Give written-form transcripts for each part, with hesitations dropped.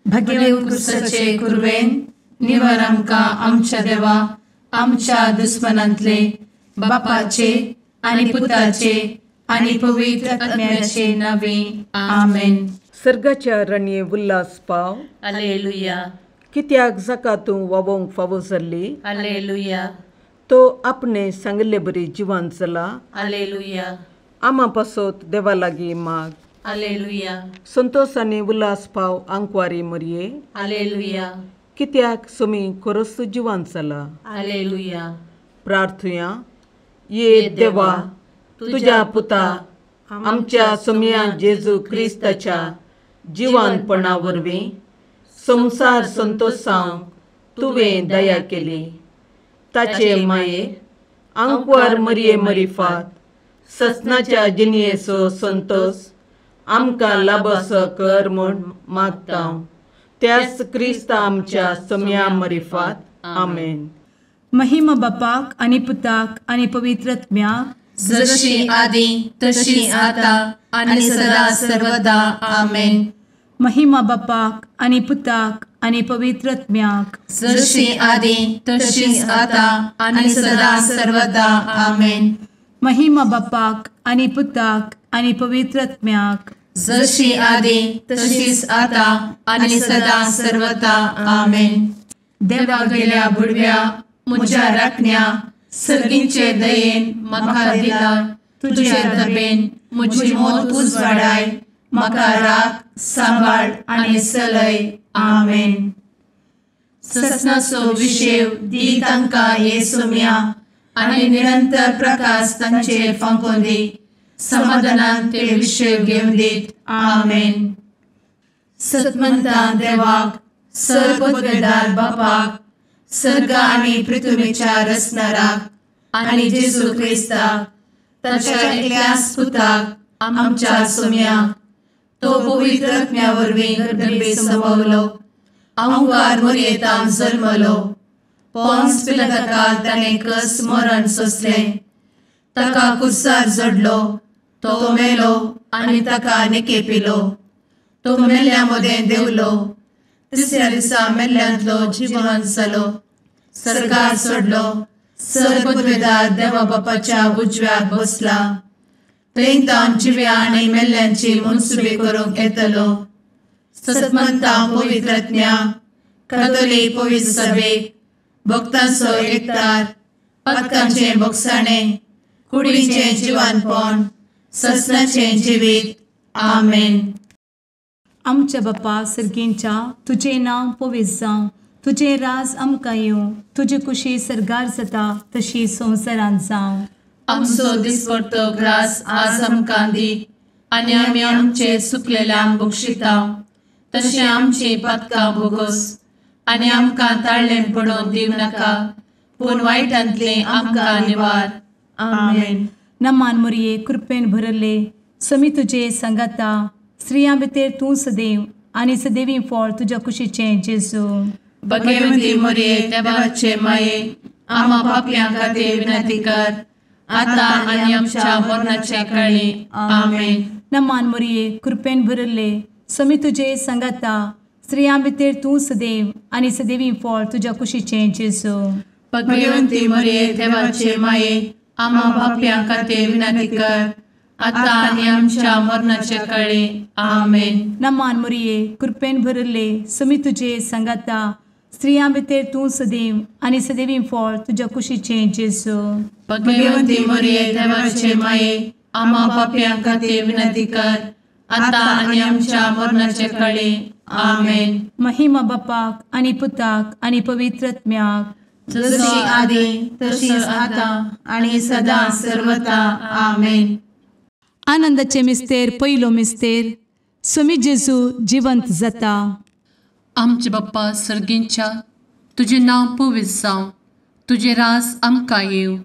भगेव कुरवेन निवर आमकां आमच्या देवा आमच्या दुस्मनांतले बापाचे आनी पुताचे आनी पवित्र आत्म्याचे नावे आमेन. सर्गाच्या रणये उल्हास पाव. हालेलुया. कित्याक जाका तूं वावोंक फावो जाल्ली. हालेलुया. तो आपणे सांगिल्ले बरी जिवान चला. हालेलुया. आमा पासत देवा लागीं माग. हालेलुया. संतोष आनी उल्हास पाव आंकवारी मरये. हालेलुया. कित्याक सुमी खरोच जिवान चला. हालेलुया. प्रार्थुया. ये देवा तुझ्या पुता आमच्या सोमया जेजू क्रिस्ताच्या जिवानपणा वरवीं संवसार संतोषांक तुवें दया केली. ताचे माये आंकवार मरये मरिफात ससनाच्या जिणयेचो संतोष आमकां लाभसो कर म्हूण मागता त्याच क्रिस्ता आमच्या सोमया मरिफात. आमेन. महिमा बापाक आनी पुताक आनी पवित्र आत्म्याक, जशी आदी तशी आता आनी सदा सर्वदा. आमेन. महिमा बापाक आनी पुताक आनी पवित्र आत्म्याक, जशी आदी तशी आता आनी सदा सर्वदा. आमेन. महिमा बापाक आनी पुताक आनी पवित्र आत्म्याक, जशी आदी तशीच आता आनी सदा सर्वदा. आमेन. देवा गेल्या बुडव्या म्हज्या राखण्या सर्गींचे दयेन म्हाका दिला तुजे दबेन म्हजी मोत उजवाडाय म्हाका राख सांबाळ आनी सलय. आमेन. ससनाचो विशेव दी तांकां हे सोम्या आनी निरंतर प्रकाश तांचेर फांकोवन दी. समाधानान ते विशेव घेवन दीत. आमेन. सतमंता देवाक सर्वपदवेदार बापाक सर्ग आनी पृथ्वीच्या रचणाराक आनी जेजू क्रिस्ताक ताच्या एकल्याच पुताक आमच्या सोम्याक तो पवित्र आत्म्या वरवीं गर्भे संभवलो आंकार मोरयेतान जल्मलो पोन्स पिलाताकाल ताणें कस मरण सोंसलें ताका कुर्सार जडलो तो मेलो आनी ताका निकेपिलो तो मेल्ल्या मदें देवलो तिसऱ्या दिसा मेल्ल्यांतलो जिवन जालो सर्गार सोडलो सर्वपदवेदार देवा बापाच्या उजव्याक बसला थंय तावन जिव्या आनी मेल्ल्यांची मनसुबी करूंक येतलो. सतमंता पवित्र आत्म्या कातोलीक पवित्र सभेक भक्तांचो एकतार पातकांचें भोगसाणें कुडीचें जिवानपण ससनाचें जिवीत. आमेन. आमच्या बापा सर्गींच्या तुजें नांव पवित्र जावं, तुजें राज आमकां येवं, तुजी कुशी सर्गार जाता तशी संवसारांत जावं. आमचो दिसपडतो ग्रास आज आमकां दी आनी आमी आमचे सुकलेल्यांक बक्षिता तशें आमची पातकां भोगोस आनी आमकां ताळ्ळें पडोवन दिवं नाका पूण वायटांतलें आमकां निवार. आमेन. नमान मुरये कृपेन भरले समी तुजे सांगाता स्त्रियां भितर तूं सदैव आनी सदैवी फळ तुज्या कुशीचें जेजू. भगवंती मोरये देवाचे माये आमा पापयां खातीर विनंती कर आता आनी आमच्या मरणाच्या काळी. आमेन. नमान मोरये कृपेन भरले समी तुजे सांगाता स्त्रियां भितर तूं सदैव आनी सदैवी फळ तुज्या कुशीचें जेजू. भगवंती मोरये देवाचे माये आमा पापयां खातीर विनंती कर आता आनी आमच्या मरणाच्या काळी. आमेन. नमान मोरये कृपेन भरले समी तुजे सांगाता स्त्रियां भितर तूं सदैव आनी सदैवी फळ तुज्या कुशीचें जेजू. भगवंती मोरये देवाचे माये आमा पापयां खातीर विनंती कर आता आनी आमच्या मरणाच्या काळी. आमेन. महिमा बापाक आनी पुताक आनी पवित्र आत्म्याक, जशी आदी तशीच आता आनी सदा सर्वता. आमेन. आनंदाचे मिस्तेर पयलो मिस्तेर स्वामी जेजू जिवंत जाता. आमचे बाप्पा सर्गींच्या तुजें नांव पवित्र जावं, तुजें राज आमकां येवं,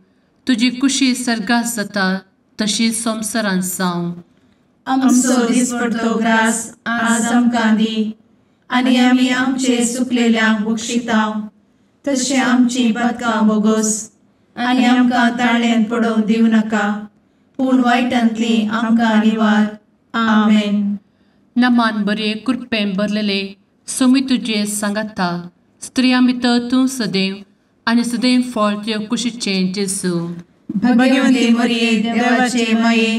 तुजी कुशी सर्गात जाता तशी संवसारांत जावं. आमचो दिसपडतो ग्रास आज आमकां दी आनी आमी आमचे सुकलेल्यांक बक्षिता तशें आमची पातकां बोगोस आनी आमकां ताळ्यांत पडोवंक दिवं नाका, पूण वायटांतली आमकां निवार. आमेन. नमान बरे कृपेन भरलेले सोमी तुजे सांगाता, स्त्रियां भितर तूं सदैव आनी सदैव फळ तुजे कुशीचें जेजू. भगवती मरिये देवाचे माये,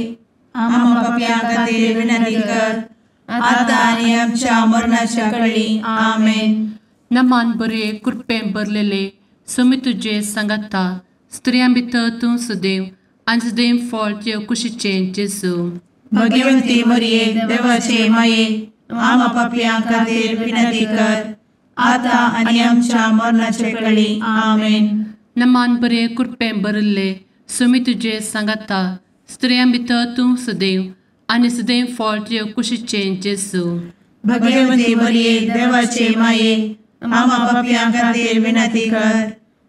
आम्हा पाप्यां खातीर विनंती कर आतां आनी आमच्या मरणाच्या कळी. आमेन. नमान बरे कृपेन भरलेले सोमी तुजे सांगाता, स्त्रियां भितर तूं सदैव आनी सदैव फळ तुजे कुशीचें जेजू. भगवती मरिये देवाचे माये, आम्हा पाप्यां खातीर विनंती कर आतां आनी आमच्या मरणाच्या कळी. आमेन. नमान बरे कृपेन भरिल्ले सोमी तुजे सांगाता, स्त्रियां भितर तूं सदैव आनी सदैव फळ तुजे कुशीचें जेजू. भगवती मरिये देवाचे माये, आम्हा पाप्यां खातीर विनंती कर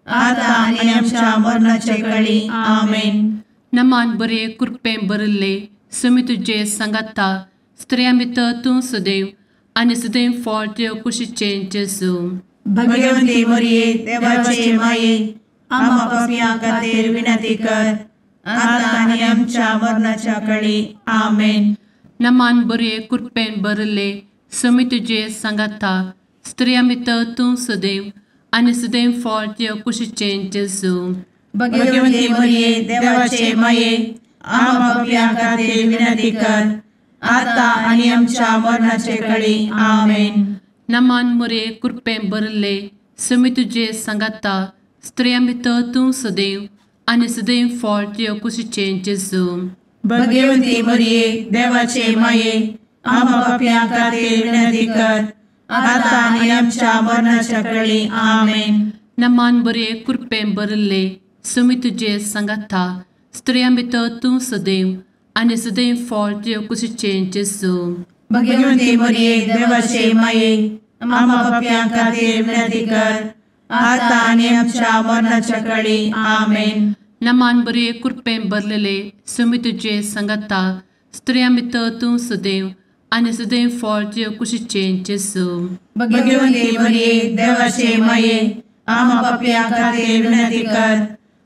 आतां आनी आमच्या मरणाच्या कळी. आमेन. नमान बरे कृपेन भरिल्ले सोमी तुजे सांगाता, स्त्रियां भितर तूं सदैव आनी सदैव फळ तुजे कुशीचें जेजू. भगवती मरिये देवाचे माये, आम्हा पाप्यां खातीर विनंती कर आतां आनी आमच्या मरणाच्या कळी. आमेन. नमान बरे कृपेन भरिल्ले सोमी तुजे सांगाता, स्त्रियां भितर तूं सदैव आनी सदैव फळ तुजे कुशीचें जेजू. भगवती मरिये देवाचे माये, आम्हा पाप्यां खातीर विनंती कर आतां आनी आमच्या मरणाचे कळी. आमेन. नमान मरिये कृपेन भरिल्ले सोमी तुजे सांगाता, स्त्रियां भितर तूं सदैव आनी सदैव फळ तुजे कुशीचें जेजू. भगवती मरिये देवाचे माये, आम्हा पाप्यां खातीर विनंती कर आतां आनी आमच्या मरणाच्या कळी. आमेन. नमान बरे कृपेन भरिल्ले सोमी तुजे सांगाता, स्त्रियां भितर तूं सदैव आनी सदैव फळ तुजे कुशीचें जेजू. भगवती मरिये देवाचे माये, आम्हा पाप्यां खातीर विनंती कर आतां आनी आमच्या मरणाच्या कळी. आमेन. नमान बरे कृपेन भरलेले सोमी तुजे सांगाता, स्त्रियां भितर तूं सदैव आनी सदैव फळ तुजे कुशीचें जेजू. भगवती मरिये देवाचे माये, आम्हा पाप्यां खातीर विनंती कर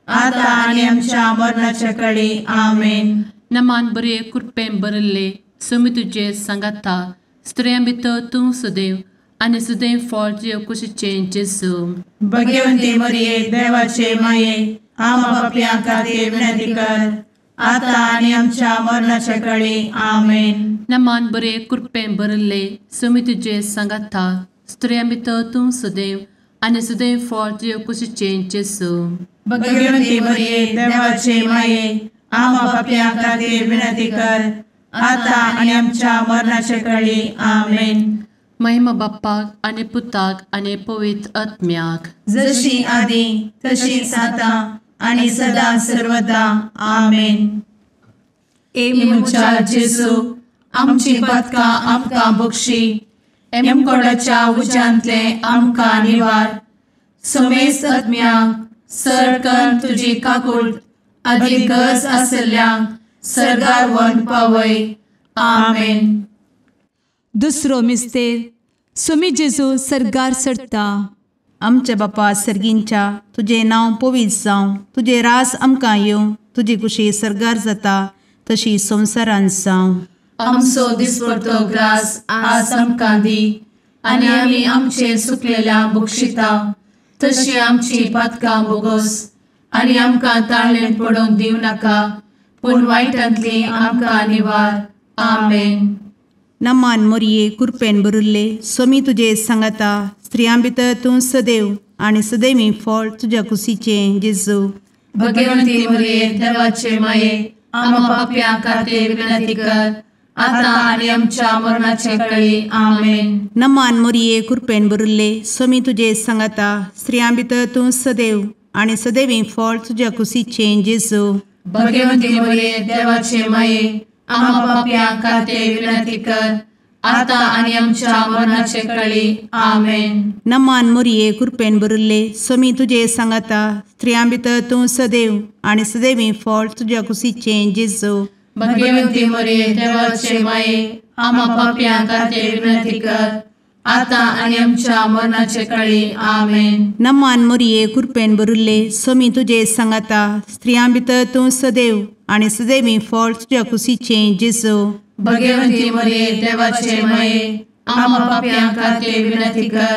आतां आनी आमच्या मरणाच्या कळी. आमेन. नमान बरे कृपेन भरिल्ले सोमी तुजे सांगाता, स्त्रियां भितर तूं सदैव आनी सदैव फळ तुजे कुशीचें जेजू. भगवती मरिये देवाचे माये, आम्हा पाप्यां खातीर विनंती कर आतां आनी आमच्या मरणाच्या कळी. आमेन. नमान बरे कृपेन भरिल्ले सोमी तुजे सांगाता, स्त्रियां भितर तूं सदैव आनी सदैव फळ तुजे कुशीचें जेजू. भगवती मरिये देवाचे माये, आम्हा पाप्यां खातीर विनंती कर आतां आनी आमच्या मरणाच्या कळी. आमेन. महिमा बाप्पाक आनी पुताक आनी पवित्र आत्म्याक, जशी आदी तशीच आतां आनी सदा सर्वदा. आमेन. ए म्हज्या जेजू, आमची पातकां आमकां बक्षी, एमकोडाच्या उज्यांतले आमकां निवार, समेस्त आत्म्यांक सरकन तुजी काकूट आदी गरज आशिल्ल्यांक सर्गार व्हरून पावय. आमेन. दुसरो मिस्तेर सोमी जेजू सर्गार चडटा. आमच्या बापा सर्गींच्या, तुजें नांव पवित्र जावं, तुजें राज आमकां येवं, तुजी कुशी सर्गार जाता तशी संवसारांत जावं. आमचो दिसपडतो ग्रास आज आमकां दी आनी आमी आमचे सुकलेल्या बक्षिता तशी आमची पातकां बोगोस आनी आमकां ताळ्ळेंत पडोवंक दिवं नाका, पूण वायटांतली आमकां निवार. आमेन. नमान मोरये कृपेन भरिल्ले सोमी तुजे सांगाता, स्त्रियां भितर तूं सदैव आनी सदैवी फळ तुज्या कुशीचें जेजू. भगवंती मोरये देवाचे माये, आम्हा पाप्यां खातीर विनंती कर आतां आनी आमच्या मरणाचे कळी. आमेन. नमान मोरये कृपेन भरिल्ले सोमी तुजे सांगाता, स्त्रियां भितर तूं सदैव आनी सदैवी फळ तुज्या कुशीचें जेजू. भगवंती मोरये देवाचे माये, आम्हा पाप्यां खातीर विनंती कर आतां आनी आमच्या मरणाचे कळी. आमेन. नमान मोरये कृपेन भरिल्ले स्वामी तुजे सांगाता, स्त्रियां भितर तूं सदैव आनी सदैवी फळ तुज्या कुशीचें जेजू. भगवंती मोरये देवाचे माये, आमा पापयां खातीर विनंती कर, आतां आनी आमच्या मरणाचे कळी. आमेन. नमान मोरये कृपेन भरिल्ले स्वामी तुजे सांगाता, स्त्रियां भितर तूं सदैव आनी सदैवी फळ तुज्या कुशीचें जेजू. भगवंती मोरये देवाचे माये, आमा पापयां खातीर विनंती कर,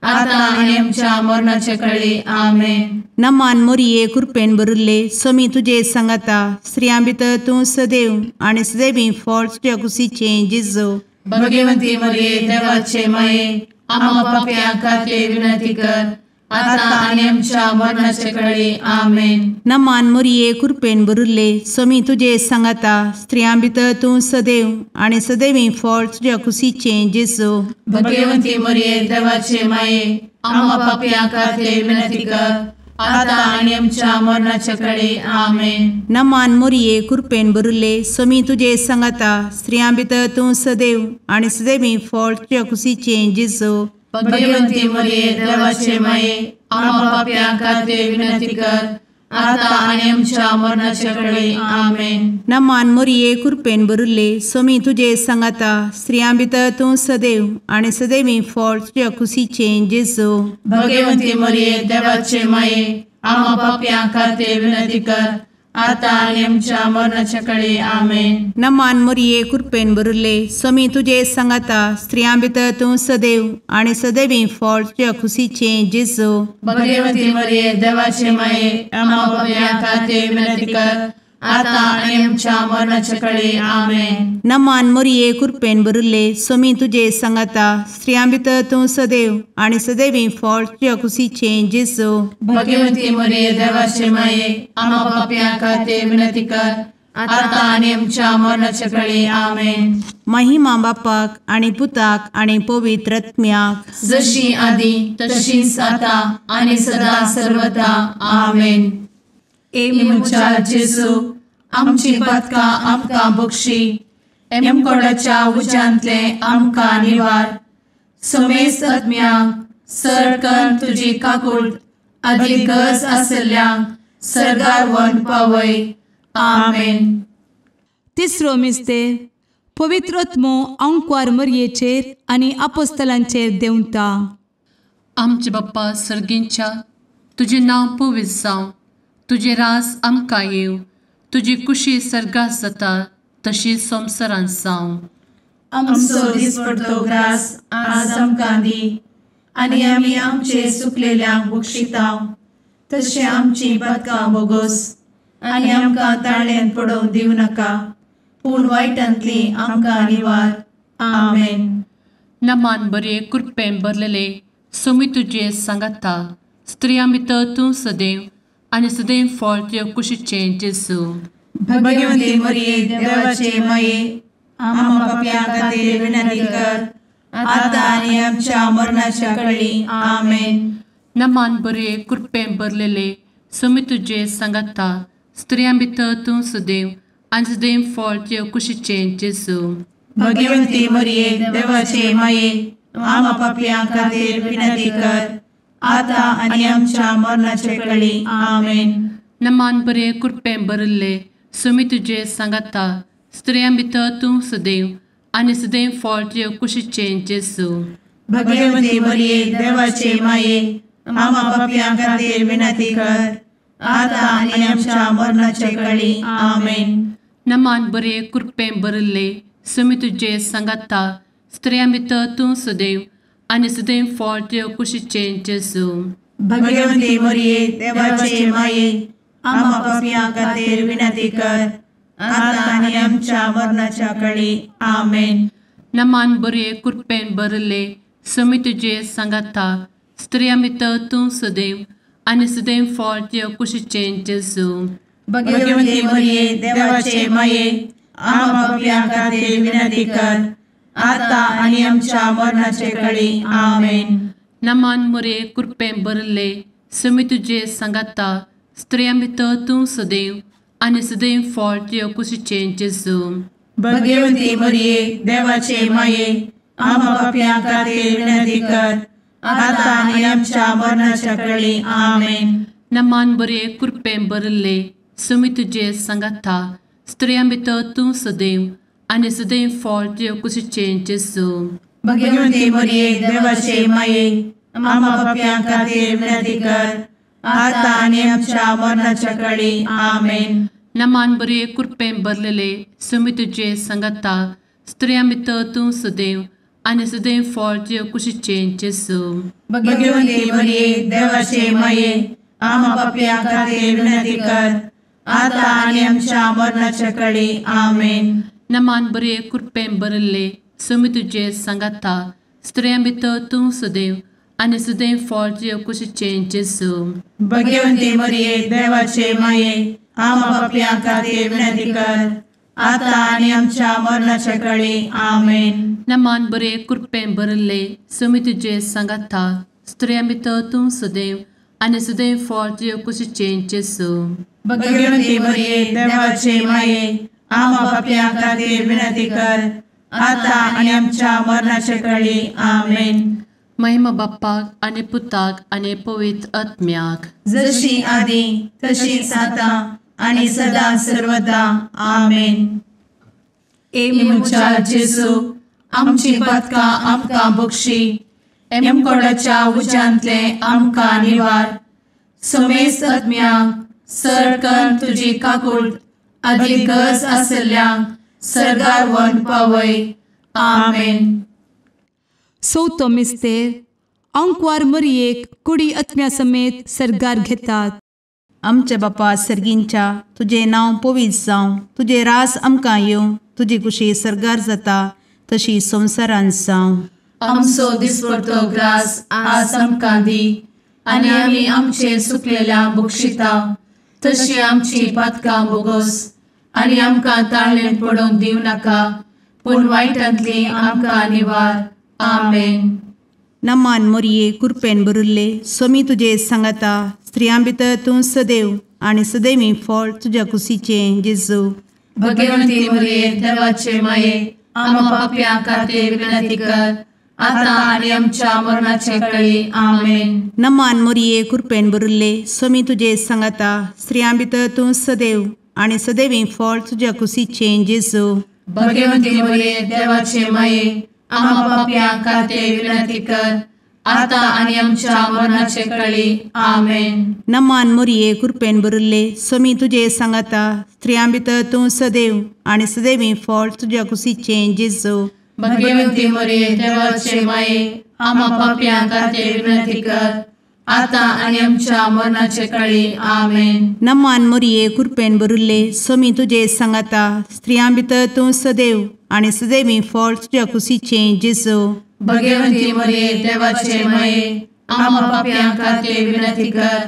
आतां आनी आमच्या मरणाचे कळी. आमेन. नमान मोरये कृपेन भरिल्ले स्वामी तुजे सांगाता, स्त्रियां भितर तूं सदैव आनी सदैवी फळ तुज्या कुशीचें जेजू. भगवंती मोरये देवाचे माये, आमा पापयां खातीर विनंती कर, आतां आनी आमच्या मरणाचे कळी. आमेन. नमान मोरये कृपेन भरिल्ले स्वामी तुजे सांगाता, स्त्रियां भितर तूं सदैव आनी सदैवी फळ तुज्या कुशीचें जेजू. भगवंती मोरये देवाचे माये, आमा पापयां खातीर विनंती कर, आतां आनी आमच्या मरणाचे कळी. आमेन. नमान मोरये कृपेन भरिल्ले स्वामी तुजे सांगाता, स्त्रियां भितर तूं सदैव आनी सदैवी फळ तुज्या कुशीचें जेजू. भगवंती मोरये देवाचे माये, आमा पापयां खातीर विनंती कर, आतां आनी आमच्या मरणाचे कळी. आमेन. नमान मोरये कृपेन भरिल्ले स्वामी तुजे सांगाता, स्त्रियां भितर तूं सदैव आनी सदैवी फळ तुज्या कुशीचें जेजू. भगवंती मोरये देवाचे माये, आमा पापयां खातीर विनंती कर, आतां आनी आमच्या मरणाचे कळी. आमेन. नमान मोरये कृपेन भरिल्ले स्वामी तुजे सांगाता, स्त्रियां भितर तूं सदैव आनी सदैवी फळ तुज्या कुशीचें जेजू. भगवंती मोरये देवाचे माये, आमा पापयां खातीर विनंती कर, आतां आनी आमच्या मरणाचे कळी. आमेन. नमान मोरये कृपेन भरिल्ले स्वामी तुजे सांगाता, स्त्रियां भितर तूं सदैव आनी सदैवी फळ तुज्या कुशीचें जेजू. भगवंती मोरये देवाचे माये, आमा पापयां खातीर विनंती कर, आतां आनी आमच्या मरणाचे कळी. आमेन. महिमा बापाक आनी पुताक आनी पवित्र आत्म्याक, जशी आदी तशीच आतां आनी सदा सर्वदा. आमेन. ए म्हज्या जेजू, आमची पातकां आमकां बक्षी, एमकोडाच्या उज्यांतले आमकां निवार, समेस्त आत्म्यांक सरकन तुजी काकूट आदी गरज आसल्ल्यांक सर्गार व्हरून पावय. आमेन. तिसरो मिस्तेर पवित्र आत्मो आंकवार मरयेचेर आनी आपोस्तलांचेर देंवता. आमचे बाप्पा सर्गींच्या, तुजें नांव पवित्र जावं, तुजें राज आमकां येवं, तुजी कुशी सर्गात जाता तशी संवसारांत जावं. आमचो दिसपडतो ग्रास आज आमकां दी, आनी आमी आमचे सुकलेल्यांक बक्षितांव, तशें आमची पातकां बोगोस, आनी आमकां ताळ्यान पडोवंक दिवं नाका, पूण वायटांतली आमकां निवार. आमेन. नमान बरे कृपेन भरलेले स्वामी तुजे सांगाता, स्त्रियां भितर तूं सदैव आनी सदैव फळ तुज्या कुशीचें जेजू. भगवंती मोरये देवाचे माये, आमा पापयां खातीर विनंती कर, आतां आनी आमच्या मरणाच्या कळी. आमेन. नमान बरे कृपेन भरलेले स्वामी तुजे सांगाता, स्त्रियां भितर तूं सदैव आनी सदैव फळ तुज्या कुशीचें जेजू. भगवंती मोरये देवाचे माये, आमा पापयां खातीर विनंती कर, आतां आनी आमच्या मरणाचे कळी. आमेन. नमान बरे कृपेन भरिल्ले स्वामी तुजे सांगाता, स्त्रियां भितर तूं सदैव आनी सदैव फळ तुज्या कुशीचें जेजू. भगवंती मोरये देवाचे माये, आमा पापयां खातीर विनंती कर, आतां आनी आमच्या मरणाचे कळी. आमेन. नमान बरे कृपेन भरिल्ले स्वामी तुजे सांगाता, स्त्रियां भितर तूं सदैव आनी सदैव फळ तुज्या कुशीचें जेजू. भगवंती मोरये देवाचे माये, आमा पापयां खातीर विनंती कर, आतां आनी आमच्या मरणाच्या कळी. आमेन. नमान बरे कृपेन भरिल्ले स्वामी तुजे सांगाता, स्त्रियां भितर तूं सदैव आनी सदैव फळ तुज्या कुशीचें जेजू. भगवंती मोरये देवाचे माये, आमा पापयां खातीर विनंती कर, आतां आनी आमच्या मरणाचे कळी. आमेन. नमान मोरये कृपेन भरिल्ले स्वामी तुजे सांगाता, स्त्रियां भितर तूं सदैव आनी सदैव फळ तुज्या कुशीचें जेजू. भगवती मरिये देवाचे माये आम्हा पाप्यां खातीर विनंती कर आतां आनी आमच्या मरणाच्या वेळी. आमेन. नमान बरे कृपेन भरिल्ले सुमी तुजे सांगाता स्त्रियां भितर तूं सदैव आनी सदैव फळ तुजे कुशीचें जेजू. भगवती मरिये देवाचे माये आम्हा पाप्यां खातीर विनंती कर आतां आनी आमच्या मरणाच्या वेळी. आमेन. नमान बरे कृपेन भरलेले सुमी तुजे सांगाता स्त्रियां भितर तूं सदैव आनी सदैव फळ तुजे कुशीचें जेजू. भगवती मरिये देवाचे माये आम्हा पाप्यां खातीर विनंती कर आतां आनी आमच्या मरणाच्या वेळी. आमेन. नमान बरे कृपेन भरिल्ले सुमी तुजे सांगाता स्त्रियां भितर तूं सदैव आनी सदैव फळ तुजे कुशीचें जेजू. भगवती मरिये देवाचे माये आम्हा पाप्यां खातीर विनंती कर आतां आनी आमच्या मरणाच्या वेळी. आमेन. नमान बरे कृपेन भरिल्ले सुमी तुजे सांगाता स्त्रियां भितर तूं सदैव आनी सदैव फळ तुजे कुशीचें जेजू. भगवती मरिये देवाचे माये आम्हा पाप्यां खातीर विनंती कर आतां आनी आमच्या मरणाच्या वेळी. आमेन. महिमा बाप्पाक आनी पुताक आनी पवित्र आत्म्याक जशी आदी तशीच आतां आनी सदा सर्वदा. आमेन. ए म्हज्या जेजू आमची पातकां आमकां बक्षी एमकोडाच्या उज्यांतले आमकां निवार. समेस्त आत्म्यांक सरकन तुजी काकूट आदी गरज आशिल्ल्यांक सरगार वन पावय. आमेन. चवथो मिस्तेर आंकवार मरियेक कुडी आत्म्या समेत सर्गार घेतात. आमच्या बापा सर्गींच्या तुजें नांव पवित्र जावं, तुजें राज आमकां येवं, तुजी कुशी सर्गार जाता तशी संवसारांत जावं. आमचो दिसपडतो ग्रास आज आमकां दी आनी आमी आमचे सुकलेल्या बक्षिता तशी आमची पातकां बोगोस आनी आमकां ताळेन पडोवंक दिवं नाका पूण वायटांतली आमकां निवार. आमेन. नमान मोरये कृपेन भरिल्ले सोमी तुजे सांगाता स्त्रियां भितर तूं सदैव आनी सदैवी फळ तुज्या कुशीचें जेजू. भगवती मोरये देवाचे माये आम्हा पाप्यां खातीर विनंती कर आतां आनी आमच्या मरणाच्या वेळी. आमेन. नमान मोरये कृपेन भरिल्ले सोमी तुजे सांगाता स्त्रियां भितर तूं सदैव आनी सदैवी फळ तुज्या कुशीचें जेजू. भगवती मोरये देवाचे माये आम्हा पाप्यां खातीर विनंती कर आतां आनी आमच्या मरणाच्या वेळी. आमेन. नमान मोरये कृपेन भरिल्ले सोमी तुजे सांगाता स्त्रियां भितर तूं सदैव आनी सदैवी फळ तुज्या कुशीचें जेजू. भगवती मोरये देवाचे माये आम्हा पाप्यां खातीर विनंती कर आतां आनी आमच्या मरणाच्या वेळी. आमेन. नमान मोरये कृपेन भरिल्ले सोमी तुजे सांगाता स्त्रियां भितर तूं सदैव आनी सदैवी फळ तुज्या कुशीचें जेजू. भगवती मोरये देवाचे माये आम्हा पाप्यां खातीर विनंती कर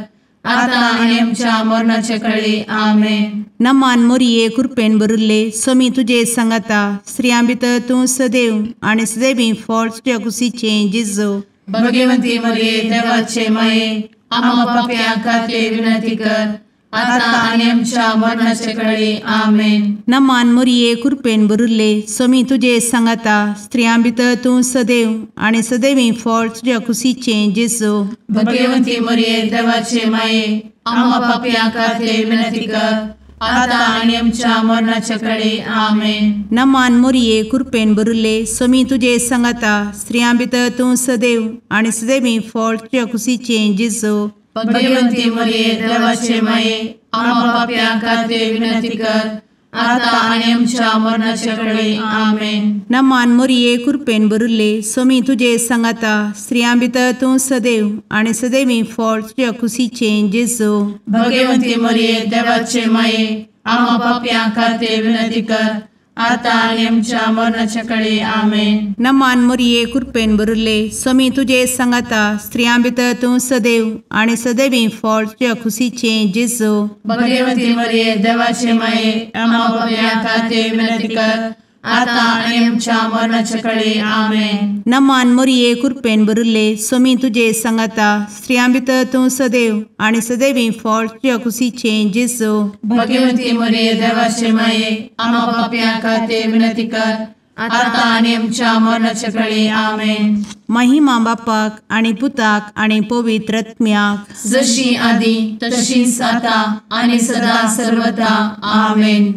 आतां आनी आमच्या मरणाच्या वेळी. आमेन. नमान मोरये कृपेन भरिल्ले सोमी तुजे सांगाता स्त्रियां भितर तूं सदैव आनी सदैवी फळ तुज्या कुशीचें जेजू. भगवती मोरये देवाचे माये आम्हा पाप्यां खातीर विनंती कर आतां आनी आमच्या मरणाच्या वेळी. आमेन. नमान मोरये कृपेन भरिल्ले सोमी तुजे सांगाता स्त्रियां भितर तूं सदैव आनी सदैवी फळ तुज्या कुशीचें जेजू. भगवती मोरये देवाचे माये आम्हा पाप्यां खातीर विनंती कर आतां आनी आमच्या मरणाच्या वेळी. आमेन. नमान मोरये कृपेन भरिल्ले सोमी तुजे सांगाता स्त्रियां भितर तूं सदैव आनी सदैवी फळ तुज्या कुशीचें जेजू. भगवती मोरये देवाचे माये आम्हा पाप्यां खातीर विनंती कर आतां आनी आमच्या मरणाच्या वेळी. आमेन. नमान मोरये कृपेन भरिल्ले सोमी तुजे सांगाता स्त्रियां भितर तूं सदैव आनी सदैवी फळ तुज्या कुशीचें जेजू. भगवती मोरये देवाचे माये आम्हा पाप्यां खातीर विनंती कर आतां आनी आमच्या मरणाच्या वेळी. आमेन. नमान मोरये कृपेन भरिल्ले सोमी तुजे सांगाता स्त्रियां भितर तूं सदैव आनी सदैवी फळ तुज्या कुशीचें जेजू. भगवती मोरये देवाचे माये आम्हा पाप्यां खातीर विनंती कर आतां आनी आमच्या मरणाच्या कडेन. आमेन. नमान मोरये कृपेन भरिल्ले, स्वामी तुजे सांगाता, स्त्रियां भितर तूं सदैव आनी सदैवी फळ तुज्या कुशीचें जेजू. भगवती मोरये देवाचे माये, आमा पापयां खातीर विनंती कर, आतां आनी आमच्या मरणाच्या कडेन. आमेन. महिमा बापाक आनी पुताक आनी पवित्र आत्म्याक, जशी आदी तशीच आतां आनी सदां सर्वदा. आमेन.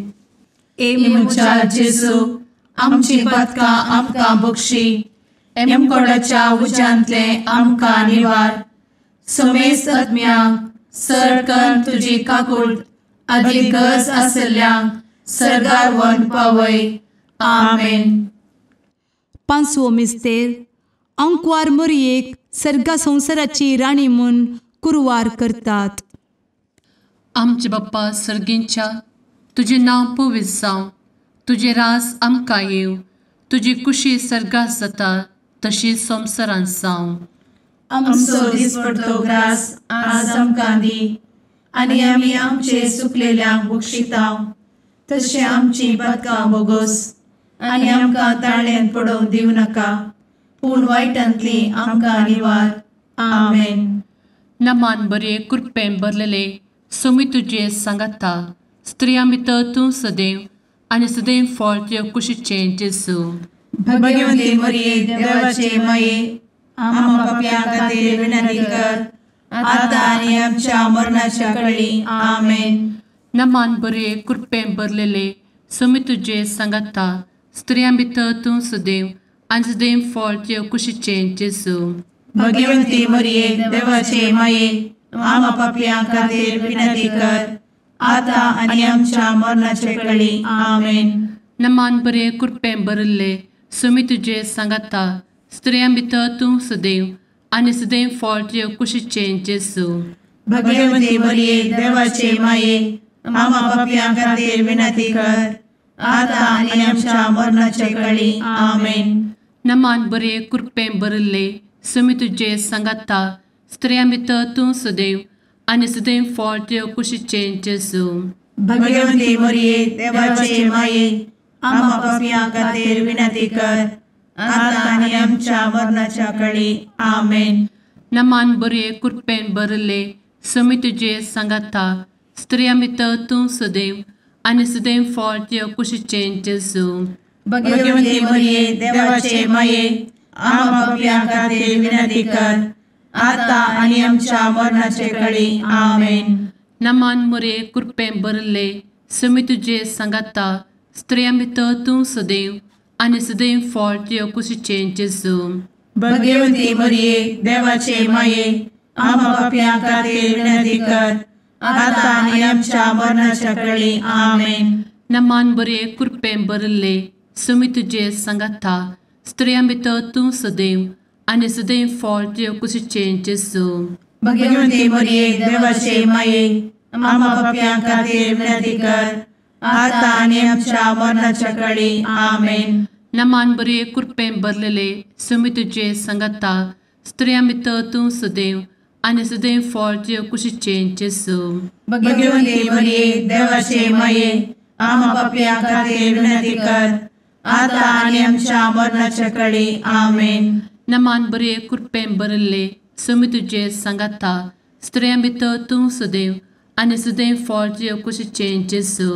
ए म्हज्या जेजू, आमची पातकां आमकां बक्षी, एमकोडाच्या उज्यांतले आमकां निवार, समेस्त आत्म्यांक सरकन तुजी काकूट आदी गरज आसल्ल्यांक सर्गार व्हरून पावय. आमेन. पांचवो मिस्तेर. आंकवार मोरयेक सर्गा संवसाराची राणी म्हूण कुरवार करतात. आमचे बाप्पा सर्गींच्या, तुजें नांव पवित्र जावं, तुजें राज आमकां येवं, तुजी कुशी सर्गात जाता तशी संवसारांत जावं. आमचो दिसपडतो ग्रास आज आमकां दी, आनी आमी आमचे सुकलेल्यांक बक्षितांव, तशें आमची पातकां बोगोस, आनी आमकां ताळ्यांत पडोवंक दिवं नाका, पूण वायटांतली आमकां निवार. आमेन. नमान बरे कृपेन भरलेले, स्वामी तुजे सांगाता, स्त्रियां भितर तूं सदैव आनी सदैव फळ तुज्या कुशीचें जेजू. भगवती मोरये देवाचे माये, आमा पापयां खातीर विनंती कर, आतां आनी आमच्या मरणाच्या कडेन. आमेन. नमान बरे कृपेन भरलेले, स्वामी तुजे सांगाता, स्त्रियां भितर तूं सदैव आनी सदैव फळ तुज्या कुशीचें जेजू. भगवती मोरये देवाचे माये, आमा पापयां खातीर विनंती कर, आतां आनी आमच्या मरणाच्या कडेन. आमेन. नमान बरे कृपेन भरिल्ले, स्वामी तुजे सांगाता, स्त्रियां भितर तूं सदैव आनी सदैव फळ तुज्या कुशीचें जेजू. भगवती मोरये देवाचे माये, आमा पापयां खातीर विनंती कर, आतां आनी आमच्या मरणाच्या कडेन. आमेन. नमान बरे कृपेन भरिल्ले, स्वामी तुजे सांगाता, स्त्रियां भितर तूं सदैव आनी सदैव फळ तुज्या कुशीचें जेजू. भगवती मोरये देवाचे माये, आमा पापयां खातीर विनंती कर, आतां आनी आमच्या मरणाच्या कडेन. आमेन. नमान बरे कृपेन भरिल्ले, स्वामी तुजे सांगाता, स्त्रियां भितर तूं सदैव आनी सदैव फळ तुज्या कुशीचें जेजू. भगवती मोरये देवाचे माये, आमा पापयां खातीर विनंती कर, आतां आनी आमच्या मरणाचे कडेन. आमेन. नमान मोरये कृपेन भरिल्ले, स्वामी तुजे सांगाता, स्त्रियां भितर तूं सदैव आनी सदैव फळ तुज्या कुशीचें जेजू. भगवती मोरये देवाचे माये, आमा पापयां खातीर विनंती कर, आतां आनी आमच्या मरणाच्या कडेन. आमेन. नमान बरे कृपेन भरिल्ले, स्वामी तुजे सांगाता, स्त्रियां भितर तूं सदैव आनी सदैव फळ तुज्या कुशीचें जेजू. भगवती मोरये देवाचे माये, आमा पापयां खातीर विनंती कर, आतां आनी आमच्या मरणाच्या कडेन. आमेन. नमान बरे कृपेन भरलेले, स्वामी तुजे सांगाता, स्त्रियां भितर तूं सदैव आनी सदैव फळ तुज्या कुशीचें जेजू. भगवती मोरये देवाचे माये, आमा पापयां खातीर विनंती कर, आतां आनी आमच्या मरणाच्या कडेन. आमेन. नमान बरे कृपेन भरिल्ले, स्वामी तुजे सांगाता, स्त्रियां भितर तूं सदैव आनी सदैव फळ तुज्या कुशीचें जेजू.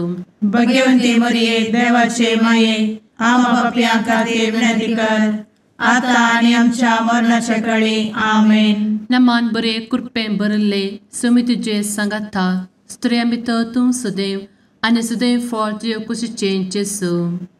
भगवती मोरये देवाचे माये, आमा पापयां खातीर विनंती कर, आतां आनी आमच्या मरणाच्या कडेन. आमेन. नमान बरे कृपेन भरिल्ले, स्वामी तुजे सांगाता, स्त्रियां भितर तूं सदैव आनी सदैव फळ तुज्या कुशीचें जेजू.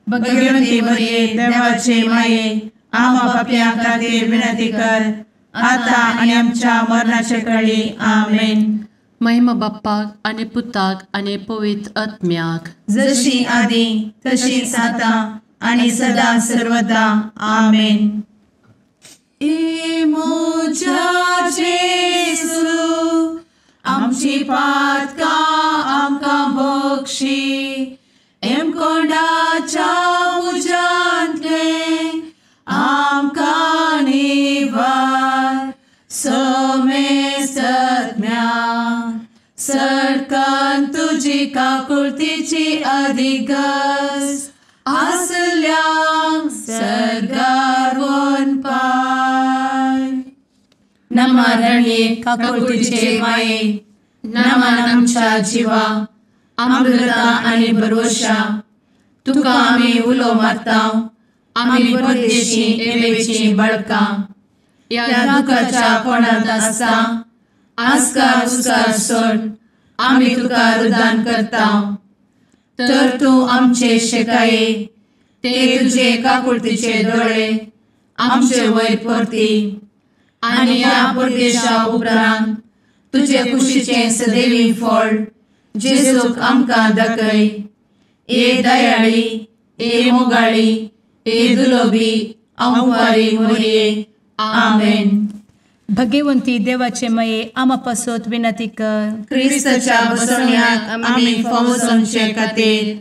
भगवती मोरये देवाचे माये, आमा पापयां खातीर विनंती कर, आतां आनी आमच्या मरणाच्या कडेन. आमेन. महिमा बाप्पाक आनी पुताक आनी पवित्र आत्म्याक, जशी आदी तशीच आतां आनी सदां सर्वदा. आमेन. ए म्हज्या जेजू, आमची पातकां आमकां बक्षी, एमकोंडाच्या उज्यांतले आमकां निवार, समेस्त आत्म्या सरकान तुजी काकुळतीची अधिगस. आसल्यांक सर्गार वनपाय. नमा रणये काकुळतीचे माये, नमन आमच्या जिवा, अमृता आनी भरवशा, तुका आमी उलो मारता, आमी परदेशी एवेची बाळकां, ह्या दुखाच्या कोणांत आसता आस्कार उस्कार सोड आमी तुका रुदान करता. तर तूं आमचे शेकाये ते तुजे काकुळतीचे दोळे आमचे वयर परती आनी ह्या परदेशा उपरांत तुजे कुशीचें सदैवी फळ जेजूक आमकां दाखय. ए दयाळी, ए मोगाळी, ए दुलोबी अंवारी मोरये. आमेन. भगवंती देवाचे मये आमा पासत विनंती कर. क्रिस्ताच्या बसवण्याक आमी फावो जावचे खातीर.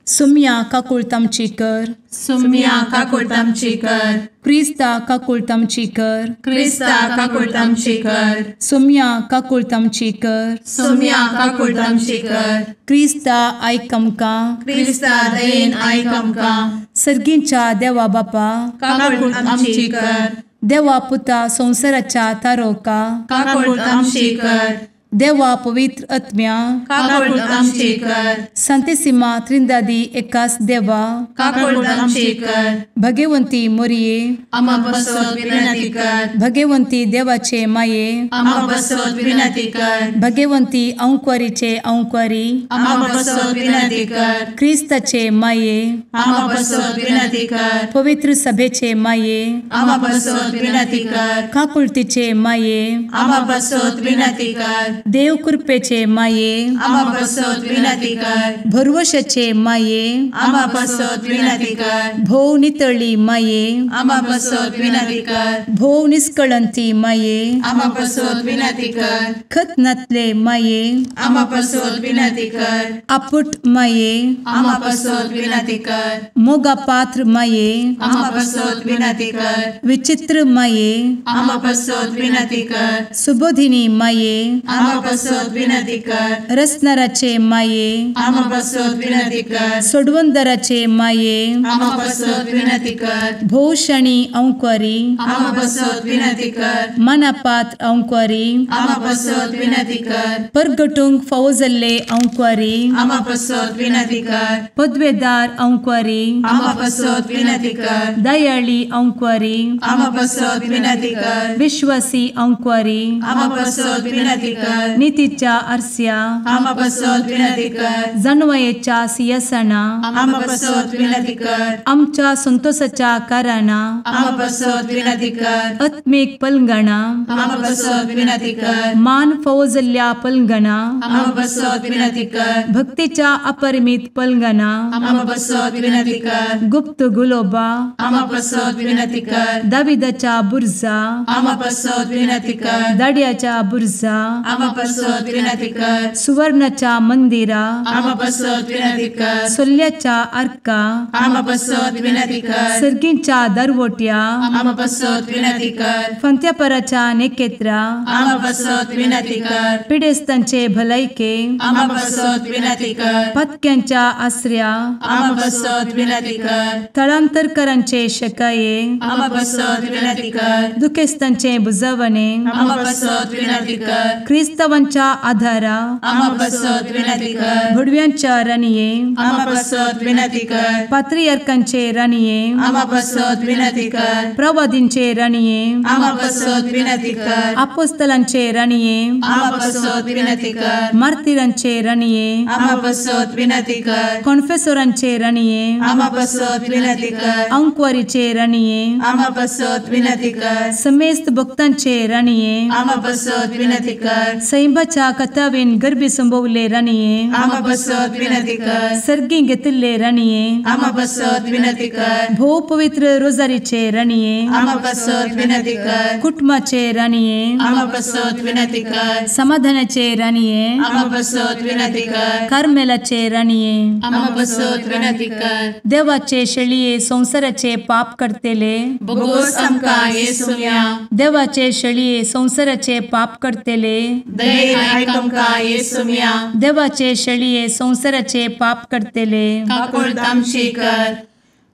सुम्या काकुळट आमची कर. सुम्या काकुळट आमची कर. क्रिस्ता काकुळट आमची कर. क्रिस्ता काकुळट आमची कर. सुम्या काकुळट आमची कर. सुम्या काकुळट आमची कर. क्रिस्ता आयक आमकां. क्रिस्ता दयेन आयक आमकां. सर्गींच्या देवा बापा काकुळट आमची कर. देवा पुता संवसाराच्या तारोका काकुळट आमची कर. देवा पवित्र आत्म्या काकुळट आमची कर. संतेसिमा त्रिंदादी एकास देवा काकुळट आमची कर. भगवंती मोरये आमा पासत विनंती कर. भगवंती देवाचे माये आमा पासत विनंती कर. भगवंती अंकुरीचे अंकुरी आमा पासत विनंती कर. क्रिस्ताचे माये आमा पासत विनंती कर. पवित्र सभेचे माये आमा पासत विनंती कर. काकुळतीचे माये आमा पासत विनंती कर. देव कृपेचे माये आमा पासत विनंती कर. भरवशाचे माये आमा पासत विनंती कर. भोव नितळी माये आमा पासत विनंती कर. भोव निष्कळंती माये आमा पासत विनंती कर. खत नातले माये आमा पासत विनंती कर. आपुट माये आमा पासत विनंती कर. मोगा पात्र माये आमा पासत विनंती कर. विचित्र माये आमा पासत विनंती कर. सुबोधिनी माये आमा पासत विनंती कर. रसनाराचे माये आमा पासत विनंती कर. सोडवंदराचे माये आमा पासत विनंती कर. भोवशणी अंकुरी आमा पासत विनंती कर. मनापात्र अंकुरी आमा पासत विनंती कर. परगटूंक फावो जाल्ले अंकुरी आमा पासत विनंती कर. पदवेदार अंकुरी आमा पासत विनंती कर. दयाळी अंकुरी आमा पासत विनंती कर. विश्वासी अंकुरी आमा पासत विनंती कर. नितीच्या आरस्या आमा पासत विनंती कर. जानवयेच्या सिंहासना आमा पासत विनंती कर. आमच्या संतोषाच्या कारणा आमा पासत विनंती कर. आत्मीक पलंगणा आमा पासत विनंती कर. मान फावो जाल्ल्या पलंगणा आमा पासत विनंती कर. भक्तीच्या अपरिमित पलंगणा आमा पासत विनंती कर. गुप्त गुलोबा आमा पासत विनंती कर. दाविदाच्या बुर्जा आमा पासत विनंती कर. दाड्याच्या बुर्जा आमा पासत विनंती कर. सुवर्णाच्या मंदिरा आमा पासत विनंती कर. सोल्ल्याच्या आर्का आमा पासत विनंती कर. सर्गींच्या दरवट्या आमा पासत विनंती कर. फंत्यापराच्या नेकेत्रा आमा पासत विनंती कर. पिडेस्तांचे भलायके आमा पासत विनंती कर. पत्क्यांच्या आसऱ्या आमा पासत विनंती कर. थळांतरकरांचे शकाये आमा पासत विनंती कर. दुखेस्तांचे बुजवणे आमा पासत विनंती कर. क्रिस्तावांच्या आधारा आमा पासत विनंती कर. भुडव्यांच्या राणये आमा पासत विनंती कर. पात्रियार्कांचे राणये आमा पासत विनंती कर. प्रवादींचे राणये आमा पासत विनंती कर. आपोस्तलांचे राणये आमा पासत विनंती कर. मार्तिरांचे राणये आमा पासत विनंती कर. कॉन्फेसोरांचे राणये आमा पासत विनंती कर. अंकुवारीचे राणये आमा पासत विनंती कर. समेस्त भक्तांचे राणये आमा पासत विनंती कर. सैंबाच्या कथावेन गर्भी संभवले राणये आमा पासत विनंती कर. सर्गी घेतिल्ले राणये आमा पासत विनंती कर. भोव पवित्र रोजारीचे राणये आमा पासत विनंती कर. कुटुंबाचे राणये आमा पासत विनंती कर. समाधानाचे राणये आमा पासत विनंती कर. कार्मेलाचे राणये आमा पासत विनंती कर. देवाचे शेळये संवसाराचे पाप करतेले बोगोस आमकां येसुम्या देवाचे शेळये संवसाराचे पाप करतेले दयेन आयक आमकां येसुम्या। देवाचे शेळये संवसाराचे पाप करतले काकुळट आमची कर।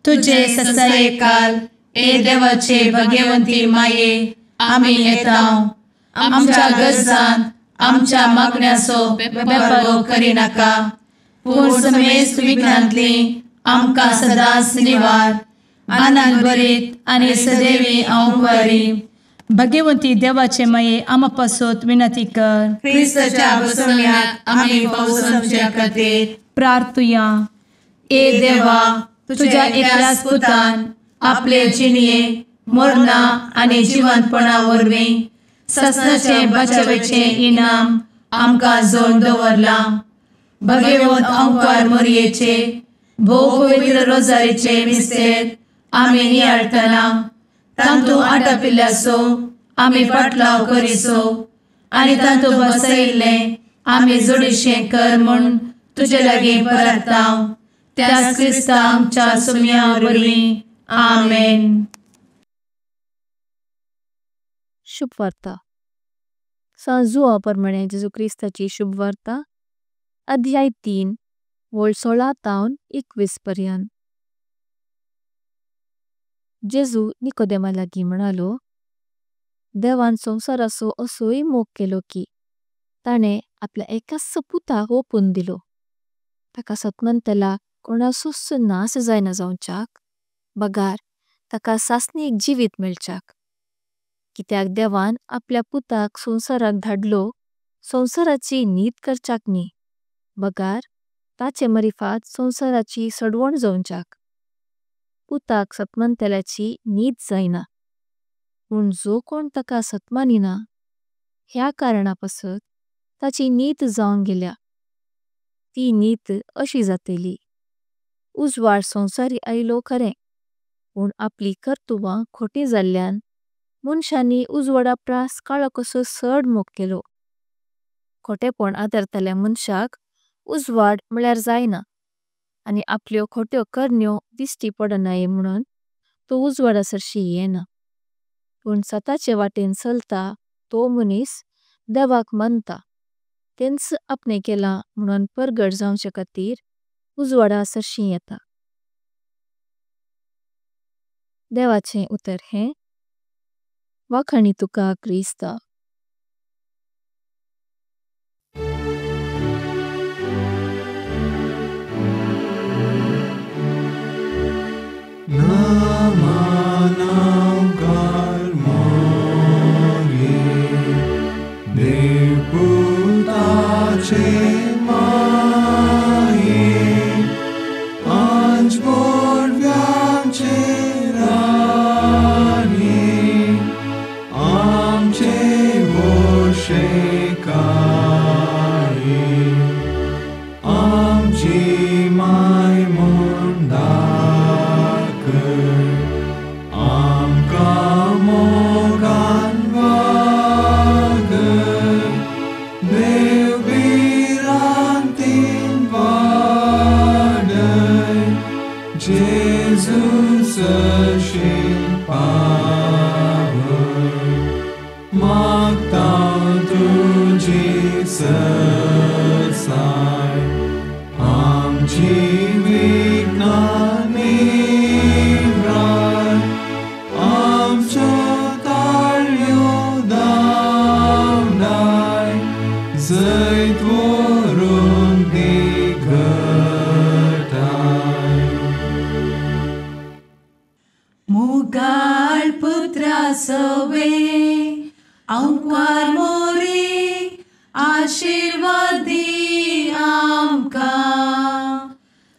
तुजे ससायेकाल ए देवाचे भगवंती माये आमी येता आमच्या गरजान आमच्या मागण्याचो बेपर्वो करिनाका पूण समेस्त विघ्नांतली आमकां सदांच निवार। आनंद भरीत आनी सदैवी आंवकारी भगवंती देवाचे माये आमा पासत विनंती कर। क्रिस्ताच्या बसवण्याक आमी पावसाच्या खातीर प्रार्थुया। ए देवा तुझ्या एकल्याच पुतान आपले जिणये मरणा आनी जिवंतपणा वरवीं ससनाचे बचावेचे इनाम आमकां जोडून दवरलां। भगवंत अंकार मोरयेचे भोव पवित्र रोजारीचे मिस्तेर आमी नियाळटना तांतू आटापिल्ल्याचो आमी पाटलाव करिसो आनी तांतू बसयिल्लें आमी जोडीशें कर म्हूण तुजे लागीं परता त्याच क्रिस्ता आमच्या सुम्या वरवीं आमेन। शुभवार्ता। सांत जुवांव परमाणे जेजू क्रिस्ताची शुभवार्ता अध्याय 3 वळ 16 तावन 21 पर्यंत। जेजू निकोदेमा लागी म्हणालो, देवान संसाराचो असोय मोग केलो की ताणे आपल्या एकाच पुताक ओपून दिलो, ताका सतमंतला कोणासोच नास जायना जावचाक बगार ताका सासणीक जीवित मेळचाक। कित्याक देवान आपल्या पुताक संसाराक धाडलो संसाराची नीत करचाक न्ही बगार ताचे मरिफात संसाराची सडवण जावचाक। पुताक सतमंतल्याची नीत जायना पण जो कोण ताका सतमानिना ह्या कारणापसत ताची नीत जाऊन गेल्या। ती नीत अशी जातेली, उज्वाड संसारी आयलो खरे पण आपली कर्तुबां खोटी जाल्ल्यान मुनशानी उज्वाडा प्रास कालो कसो सड मोग केलो। खोटेपों आदरतल्या मुनशाक उज्वाड म्होळ्यार जायना आनी आपल्यो खोट्यो करण्यो दिश्टी पडनाये म्होणों तो उज्वाडा सरशी येना। पण सताचे वाटें चलता तो मुनिस देवाक मन्ता तेंच आपणे केला म्होणों परगट जावचे खातीर उज्वाडा सरशी येता। देवाचे उतर हें वाखाणी तुका क्रिस्ता।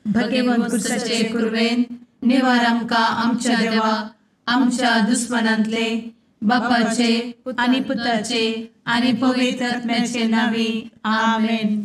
भगवंत कुरवेन निवार आमकां आमच्या देवा आमच्या दुस्मनांतले बापाचे आनी पुताचे आनी पवित्र आत्म्याचे नांवी आमेन।